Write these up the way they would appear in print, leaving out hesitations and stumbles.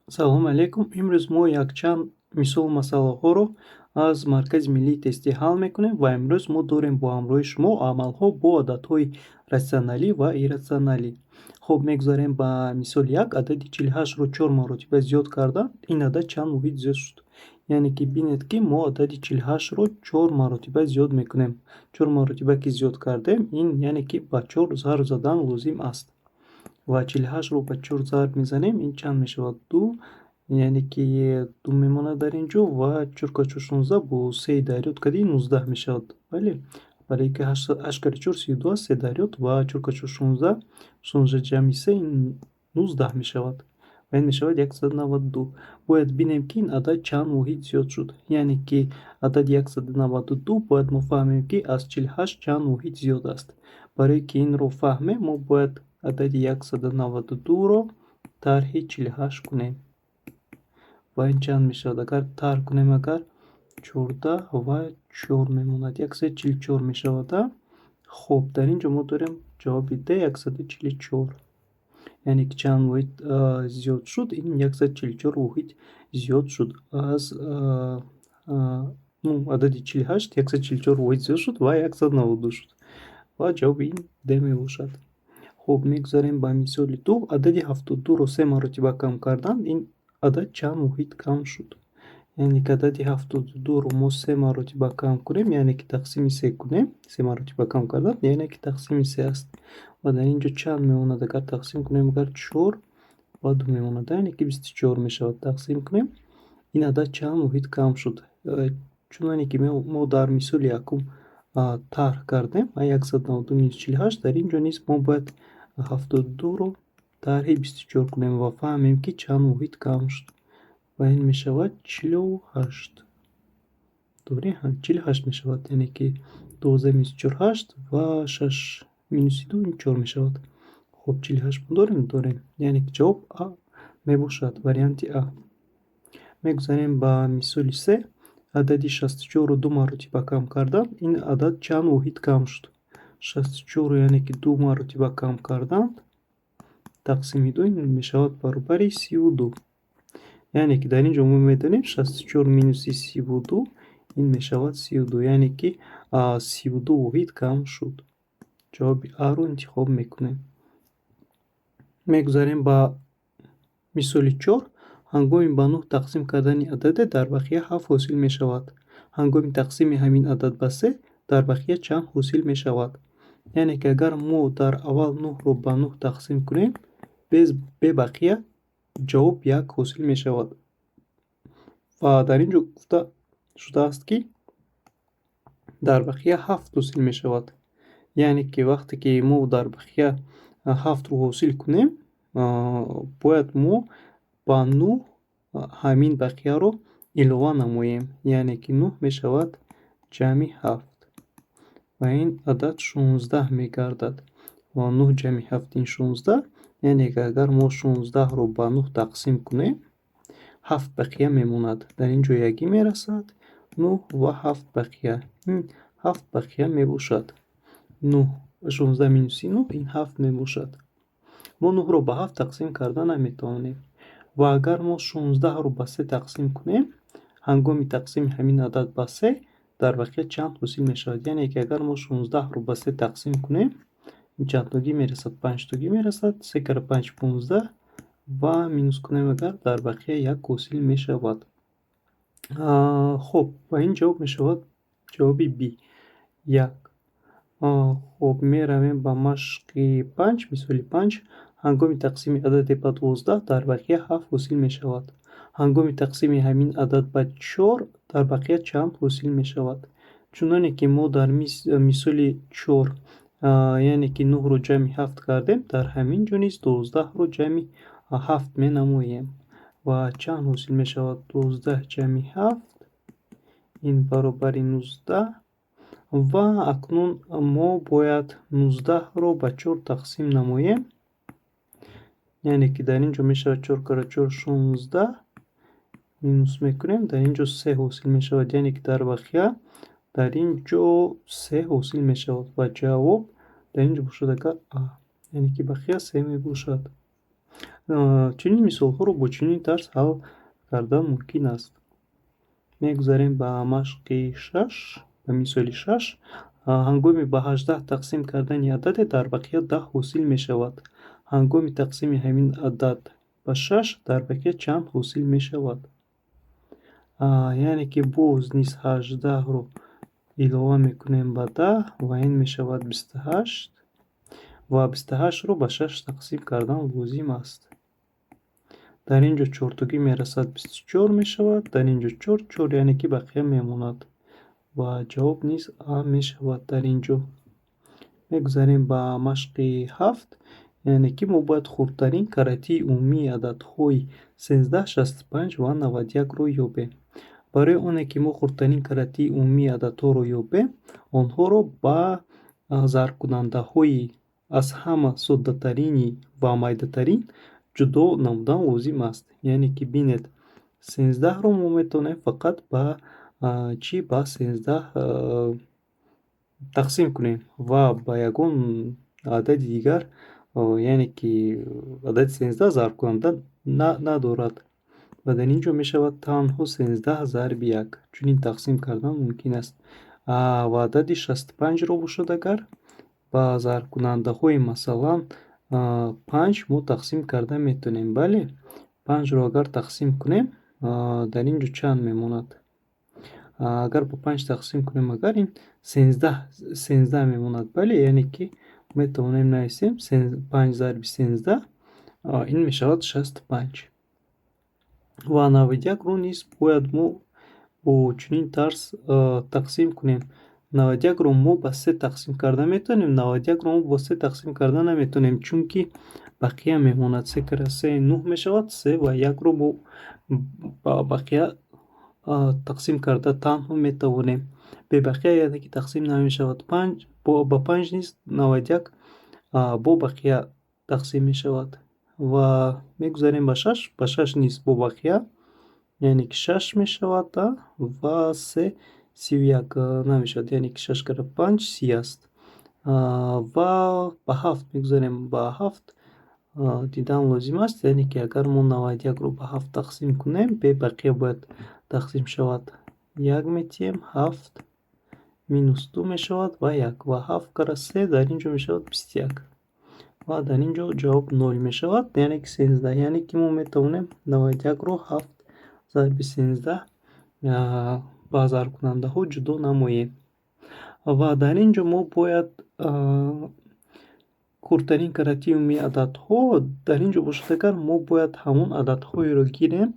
Салом алейкум. Имрӯз мо якчанд мисолу масъалаҳоро аз Маркази миллии тестӣ ҳал мекунем ва имрӯз мо дорем бо ҳамроҳи шумо амалҳо бо ададҳои рационалӣ ва иррационалӣ. Хуб, мегузарем ба мисоли як. Адади 48-ро чор маротиба зиёд кардан, ин адад чанд воҳид зиёд шуд? Яъне ки бинед, ки мо адади 48-ро чор маротиба зиёд мекунем. Чор маротиба ки зиёд кардем, ин яъне ки ба чор зарб задан лозим аст. Ва 48-ро ба чор зарб мезанем, ин чанд мешавад? Ду, яъне ки ду мемонад дар ин ҷо ва чор ка чор 16, бо сеи дарёд кардӣ, 19 мешавад. Бале, барои ки ҳашт кари чор 32 аст, се дарёд ва чор ка чор 16, 16 ҷамъи се ин 19 мешавад. Ва ин мешавад 192. Бояд бинем, ки ин адад чанд воҳид зиёд шуд. Яъне ки адади 192 бояд мо фаҳмем, ки аз 48 чанд воҳид зиёд аст. Барои ки инро фаҳмем, мо бояд адади 192-ро тарҳи 48 кунем. Ва ин чанд мешавад? Агар тарҳ кунем, агар 14 ва чор мемонад, 144 мешавад. Хуб, дар ин ҷо мо дорем ҷавоби Д 144. Яъне ки чанд воҳид зиёд шуд? Ин 144 воҳид зиёд шуд. Аз адади 48 144 воҳид зиёд шуд ва 192 шуд. Ва ҷавоби ин Д мебошад. Хуб, мегузарем ба мисоли ду. Адади 72-ро се маротиба кам кардан, ин адад чанд воҳид кам шуд? Яъне ки адади 72-ро мо се маротиба кам кунем, яъне ки тақсими се кунем, се маротиба кам кардан, яъне ки тақсими се аст. Ва дар ин ҷо чанд мемонад? Агар тақсим кунем, агар чор ва ду мемонад, яъне ки 24 мешавад. Тақсим кунем, ин адад чанд воҳид кам шуд? Чуноне ки мо дар мисоли якум тарҳ кардем, 192 минус 48, дар ин ҷо низ мо бояд 72-ро тарҳи 24 кунем ва фаҳмем, ки чанд воҳид кам шуд. Ва ин мешавад 48. Дурӣ, 48 мешавад, яъне ки 12 минус чор ҳашт ва шаш минуси ду ин чор мешавад. Хуб, 48 мо дорем? Дорем. Яъне ки ҷавоб А мебошад, варианти А. Мегузарем ба мисоли се. Адади 64-ро ду маротиба кам кардан, ин адад чанд воҳид кам шуд? 64-ро, яъне ки ду маротиба кам кардан, тақсими ду, ин мешавад баробари 32. Яъне ки дар ин ҷо мо медонем, 64 минуси 32 ин мешавад 32, яъне ки 32 воҳид кам шуд. Ҷавоби А-ро интихоб мекунем. Мегузарем ба мисоли чор. Ҳангоми ба нӯҳ тақсим кардани ададе дар бақия ҳафт ҳосил мешавад. Ҳангоми тақсими ҳамин адад ба се дар бақия чанд ҳосил мешавад? Яъне ки агар мо дар аввал нӯҳро ба нӯҳ тақсим кунем, бебақия ҷавоб як ҳосил мешавад. Ва дар ин ҷо гуфта шудааст, ки дар бақия ҳафт ҳосил мешавад. Яъне ки вақте ки мо дар бақия ҳафтро ҳосил кунем, бояд мо ба нӯҳ ҳамин бақияро илова намоем. Яъне ки нӯҳ мешавад ҷамъи ҳафт. Ва ин адад 16 мегардад. Ва нӯҳ ҷамъи ҳафт ин 16, яъне ки агар мо 16-ро ба нӯҳ тақсим кунем, ҳафт бақия мемонад. Дар ин ҷо ягӣ мерасад, нӯҳ ва ҳафт бақия. Ин ҳафт бақия мебошад. Нӯҳ, 16 минуси нӯҳ ин ҳафт мебошад. Мо нӯҳро ба ҳафт тақсим карда наметавонем. Ва агар мо 16-ро ба се тақсим кунем, ҳангоми тақсими ҳамин адад ба се дар бақия чанд ҳосил мешавад? Яъне ки агар мо 16-ро ба се тақсим кунем, ин чандтогӣ мерасад? Панҷтогӣ мерасад. Се кара панҷ 15 ва минус кунем агар, дар бақия як ҳосил мешавад. Хуб, ва ин ҷавоб мешавад ҷавоби Б. Як. Хуб, меравем ба машқи панҷ, мисоли панҷ. Ҳангоми тақсими ададе ба 12 дар бақия ҳафт ҳосил мешавад. Ҳангоми тақсими ҳамин адад ба чор дар бақия чанд ҳосил мешавад? Чуноне ки мо дар мисоли чор, яъне ки нӯҳро ҷамъи ҳафт кардем, дар ҳамин ҷо низ 12-ро ҷамъи ҳафт менамоем. Ва чанд ҳосил мешавад? 12 ҷамъи ҳафт ин баробари 19. Ва акнун мо бояд 19-ро ба чор тақсим намоем. Яъне ки дар ин ҷо мешавад чор кара чор 16, минус мекунем, дар ин ҷо се ҳосил мешавад, яъне ки дар бақия дар ин ҷо се ҳосил мешавад ва ҷавоб дар ин ҷо бошад агар А, яъне ки бақия се мебошад. Чунин мисолҳоро бо чунин тарз ҳал кардан мумкин аст. Мегузарем ба машқи шаш, ба мисоли шаш. Ҳангоми ба 18 тақсим кардани ададе дар бақия 10 ҳосил мешавад. Ҳангоми тақсими ҳамин адад ба шаш дар бақия чанд ҳосил мешавад? Яъне ки боз низ 18-ро илова мекунем ба 10 ва ин мешавад 28 ва 28-ро ба шаш тақсим кардан лозим аст. Дар ин ҷо чортогӣ мерасад, 24 мешавад, дар ин ҷо чор, чор, яъне ки бақия мемонад ва ҷавоб низ А мешавад дар ин ҷо. Мегузарем ба машқи ҳафт, яъне ки мо бояд хурдтарин каратии умумии ададҳои 13, 65 ва 91-ро ёбем. Барои оне ки мо хурдтарин каратии умумии ададҳоро ёбем, онҳоро ба зарбкунандаҳои аз ҳама соддатарини ва майдатарин ҷудо намудан лозим аст. Яъне ки бинед, 13-ро мо метавонем фақат ба чӣ, ба 13 тақсим кунем ва ба ягон адади дигар, яъне ки адади 13 зарбкунанда надорад. Ва дар ин ҷо мешавад танҳо 13 зарби як. Чунин тақсим кардан мумкин аст. Ва адади 65-ро бошад, агар ба зарбкунандаҳои, масалан, панҷ мо тақсим карда метавонем. Бале, панҷро агар тақсим кунем, дар ин ҷо чанд мемонад? Агар ба панҷ тақсим кунем, агар ин 13 мемонад. Бале, яъне ки метавонем нависем панҷ зарби 13, ин мешавад 65. Ва 91-ро низ бояд мо бо чунин тарз тақсим кунем. 91-ро мо ба се тақсим карда метавонем? 91-ро мо ба се тақсим карда наметавонем, чунки бақия мемонад. Се кара се нӯҳ мешавад, се ва якро мо ба бақия тақсим карда танҳо метавонем. Бебақия, яъне ки тақсим намешавад. Панҷ ба панҷ низ 91 бо бақия тақсим мешавад. Ва мегузарем ба шаш, ба шаш низ бо бақия, яъне ки шаш мешавад ва се 31 намешавад, яъне ки шаш кара панҷ 30 аст. Ва ба ҳафт мегузарем, ба ҳафт дидан лозим аст, яъне ки агар мо 91-ро ба ҳафт тақсим кунем, бебақия бояд тақсим шавад. Як метиҳем, ҳафт минус ду мешавад ва як, ва ҳафт кара се дар ин ҷо мешавад 21. Ва дар ин ҷо ҷавоб нол мешавад, яъне ки 13. Яъне ки мо метавонем 91-ро ҳафт зарби 13 ба зарбкунандаҳо ҷудо намоем. Ва дар ин ҷо мо бояд хурдтарин каратии умумии ададҳо дар ин ҷо бошад, агар мо бояд ҳамон ададҳоеро гирем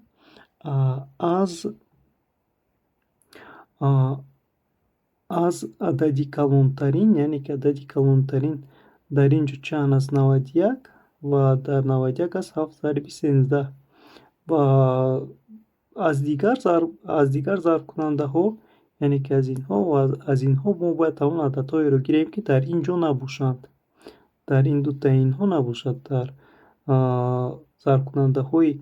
аз адади калонтарин, яъне ки адади калонтарин дар ин ҷо чанд аст? 91, ва дар 91 аст ҳафт зарби 13. Ва аз дигар зарбкунандаҳо, яъне ки аз инҳо ва аз инҳо мо бояд ҳамон ададҳоеро гирем, ки дар ин ҷо набошанд. Дар ин дутаи инҳо набошад. Дар зарбкунандаҳои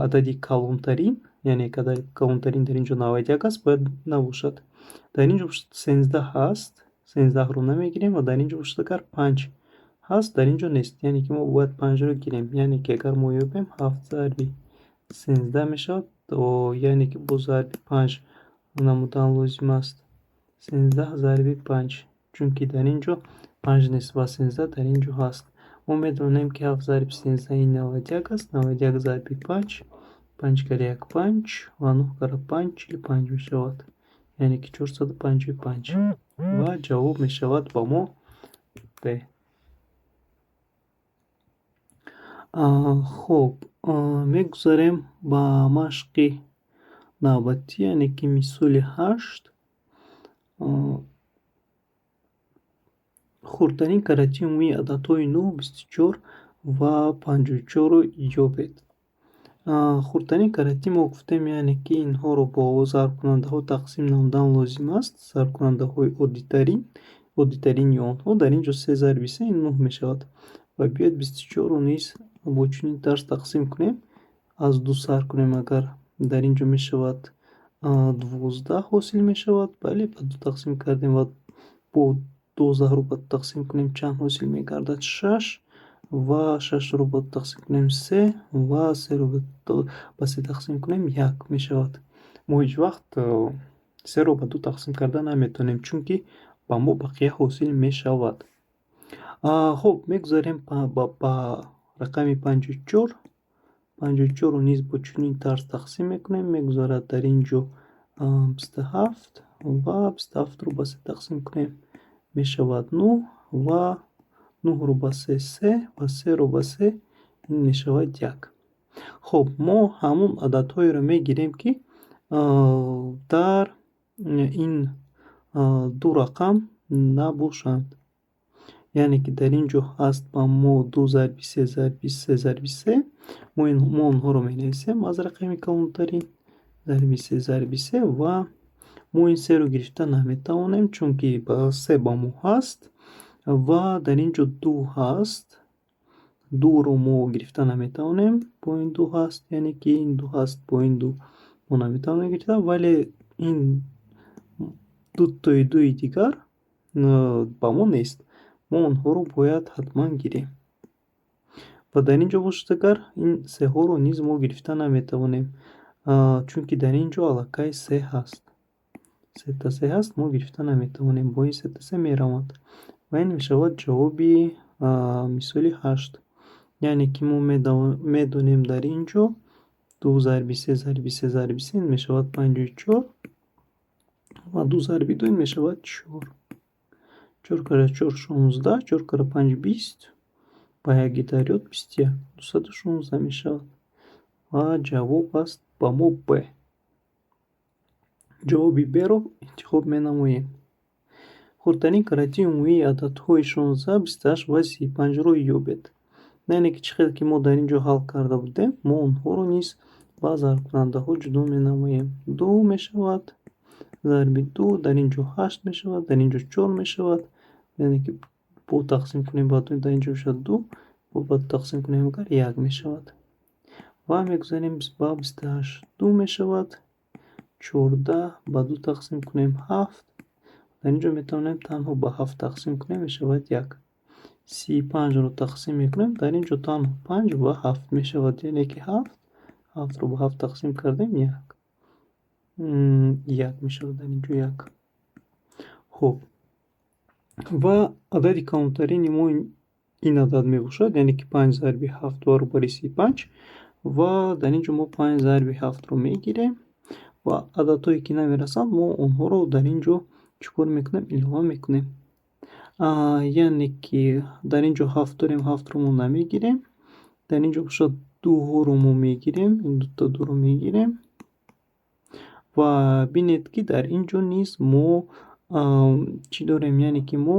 адади калонтарин, яъне ки адади калонтарин дар ин ҷо 91 аст, бояд набошад. Дар ин ҷо 13 ҳаст, 13-ро намегирем, ва дар ин ҷо бошад, агар панҷ ҳаст, дар ин ҷо нест, яъне ки мо бояд панҷро гирем. Яъне ки агар мо ёбем, ҳафт зарби 13 мешавад, яъне ки бо зарби панҷ намудан лозим аст. 13 зарби панҷ, чунки дар ин ҷо панҷ нест ва 13 дар ин ҷо ҳаст. Мо медонем, ки ҳафт зарби 13 ин 91 аст. 91 зарби панҷ, панҷ кара як панҷ ва нӯҳ кара панҷ 45 мешавад, яъне ки 455, ва ҷавоб мешавад ба мо Д. Хуб, мегузарем ба машқи навбатӣ, яъне ки мисоли ҳашт. Хурдтарин каратии умумии ададҳои нӯҳ, 24 ва 54-ро ёбед. Хурдтарин каратӣ мо гуфтем, яъне ки инҳоро бо зарбкунандаҳо тақсим намудан лозим аст. Зарбкунандаҳои оддитарин, оддитарини онҳо дар ин ҷо се зарби се нӯҳ мешавад. Ва биёед 24-ро низ бо чунин тарз тақсим кунем. Аз ду сар кунем, агар дар ин ҷо мешавад 12 ҳосил мешавад. Бале, ба ду тақсим кардем ва бо 12-ро ба ду тақсим кунем, чанд ҳосил мегардад? Шаш. Ва шашро ба ду тақсим кунем, се, ва серо ба се тақсим кунем, як мешавад. Мо ҳеҷ вақт серо ба ду тақсим карда наметавонем, чунки ба мо бақия ҳосил мешавад. Хуб, мегузарем ба рақами 54. 54-ро низ бо чунин тарз тақсим мекунем. Мегузарад дар ин ҷо 27 ва 27-ро ба се тақсим кунем, мешавад нӯҳ, ва нӯҳро ба се, се, ва серо ба се, ин мешавад як. Хуб, мо ҳамун ададҳоеро мегирем, ки дар ин ду рақам набошанд. Яъне ки дар ин ҷо ҳаст ба мо ду зарби се зарби се зарби се. Мо онҳоро менависем аз рақами калонтарин, зарби се зарби се, ва мо ин серо гирифта наметавонем, чунки се ба мо ҳаст ва дар ин ҷо ду ҳаст. Дуро мо гирифта наметавонем, бо ин ду ҳаст, яъне ки ин ду ҳаст, бо ин ду мо наметавонем гирифта, вале ин дутои дуи дигар ба мо нест. Мо онҳоро бояд ҳатман гирем. Ва дар ин ҷо бошад агар, ин сеҳоро низ мо гирифта наметавонем, чунки дар ин ҷо аллакай се ҳаст. Сета се ҳаст, мо гирифта наметавонем. Бо ин сета се мераванд. Ва ин мешавад ҷавоби мисоли ҳашт. Яъне ки мо медонем, дар ин ҷо ду зарби се зарби се зарби се мешавад 54 ва ду зарби ду мешавад чор. Чор кара чор, 16, чор кара панҷ, 20, ба як дарёд 21, 216 мешавад. Ва ҷавоб аст ба мо Б. Ҷавоби Б-ро интихоб менамоем. Хурдтарин каратии умумии ададҳои 16, 28 ва 35-ро ёбед. Яъне ки чӣ хел ки мо дар ин ҷо ҳал карда будем, мо онҳоро низ ба зарбкунандаҳо ҷудо менамоем. Ду мешавад зарби ду, дар ин ҷо ҳашт мешавад, дар ин ҷо чор мешавад. Яъне ки бо тақсим кунем ба ду, дар ин ҷо мешавад ду, бо ба ду тақсим кунем агар, як мешавад. Ва мегузарем ба 28. Ду мешавад, 14, ба ду тақсим кунем, ҳафт. Дар ин ҷо метавонем танҳо ба ҳафт тақсим кунем, мешавад як. 35-ро тақсим мекунем, дар ин ҷо танҳо панҷ ва ҳафт мешавад, яъне ки ҳафт, ҳафтро ба ҳафт тақсим кардем, як. Як мешавад дар ин ҷо, як. Хуб, ва адади калонтарини мо ин адад мебошад, яъне ки панҷ зарби ҳафт баробари 35, ва дар ин ҷо мо панҷ зарби ҳафтро мегирем ва ададҳое ки намерасанд, мо онҳоро дар ин ҷо чӣ кор мекунем? Илова мекунем. Яъне ки дар ин ҷо ҳафт дорем, ҳафтро мо намегирем. Дар ин ҷо бошад, дуҳоро мо мегирем, ин дута дуро мегирем. Ва бинед, ки дар ин ҷо низ мо чӣ дорем? Яъне ки мо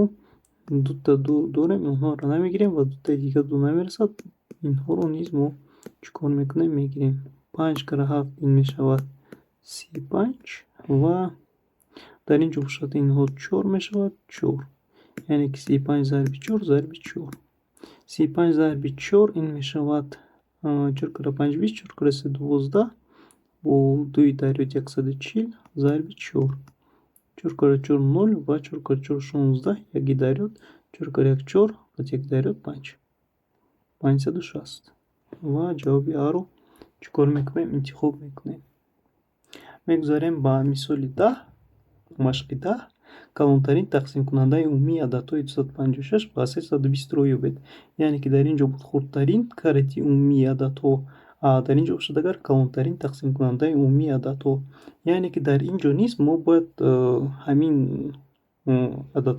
дута ду дорем, онҳоро намегирем ва дутаи дига ду намерасад, инҳоро низ мо чӣ кор мекунем? Мегирем. Панҷ кара ҳафт ин мешавад 35, ва дар ин ҷо бошад, инҳо чор мешавад, чор. Яъне ки 35 зарби чор зарби чор. 35 зарби чор ин мешавад чор кара панҷ, 20, чор кара се, 12, бо дуи дарёд, 140 зарби чор. Чор кара чор, нол, ва чор кара чор, 16, яки дарёд, чор кара як, чор, ва як дарёд, панҷ. 560. Ва ҷавоби Аро чӣ кор мекунем? Интихоб мекунем. Мегузарем ба мисоли 10, машқи 10. Калонтарин тақсимкунандаи умумии ададҳои 256 ва 320-ро ёбед. Яъне ки дар ин ҷо буд хурдтарин карати умумии ададҳо, дар ин ҷо бошад агар, калонтарин тақсимкунандаи умумии ададҳо. Яъне ки дар ин ҷо низ мо бояд ҳамин адад